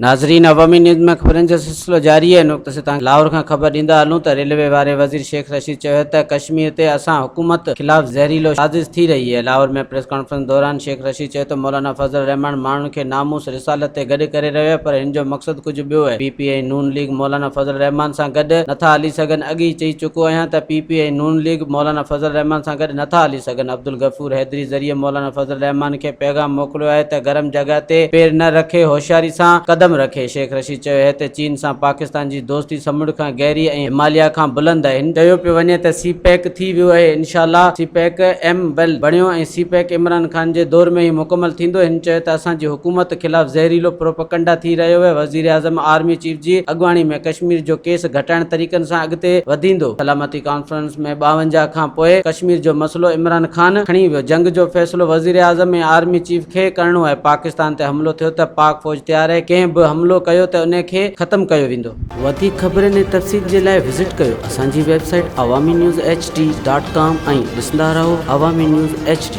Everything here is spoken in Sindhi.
ناظرين عوامي نيوز ۾ خبرن جو سلسلو جاري آهي ان وقت اسين توهان کي لاهور کان خبر ڏيندا هلون ته ريلوي واري وزير شيخ رشيد چيو آهي ته ڪشمير تي اسان حڪومت خلاف زهريلو سازش ٿي رهي آهي لاهور ۾ پريس ڪانفرنس دوران شيخ رشيد چيو ته مولانا فضل الرحمان ماڻهن کي ناموس رسالت تي گڏ ڪري رهيو آهي پر هن جو مقصد ڪجهه ٻيو آهي P P ۽ Noon league Maulana Fazl ur Rehman سان گڏ نٿا هلي سگهن اڳ ئي چئي چڪو آهيان ته P P ۽ Noon league Maulana Fazl ur Rehman سان گڏ نٿا هلي سگهن عبدالغفور حيدري ذريعي مولانا فضل الرحمان کي پيغام موڪليو آهي ته گرم جڳهه تي پير نه رکي هوشياري سان قدم رکي. شيخ رشيد چيو اهي ته چين سان پاڪستان جي دوستي سمنڊ کان گهري ۽ هماليه کان بلند آهي. هن چيو پيو وڃي ته سي پيڪ ٿي ويو اهي انشاء الله سي پيڪ ايم بل بڻيو ۽ سي پيڪ عمران خان جي دور ۾ ئي مڪمل ٿيندو. هن چيو ته اسان جي حڪومت خلاف زهريلو پروپئگنڊا ٿي رهيو اهي وزيراعظم آرمي چيف جي اڳواڻي ۾ ڪشمير جو ڪيس گهٽائڻ طريقن سان اڳتي وڌيندو. سلامتي ڪانفرنس ۾ 52 کان پوء ڪشمير جو مسئلو عمران خان کڻي ويو، جنگ جو فيصلو وزيراعظم ۽ آرمي چيف کي ڪرڻو آهي، پاڪستان تي حملو ٿيو ته پاڪ فوج تيار آهي، ڪنهن به حملو ڪيو ته انهي کي ختم ڪيو ويندو. وڌيڪ خبرن ۽ تفصيل جي لاء وزٽ ڪيو اسان جي website Awami news H D dot com ۽ ڏسندا رهو عوامي نيوز ايڇ ڊي.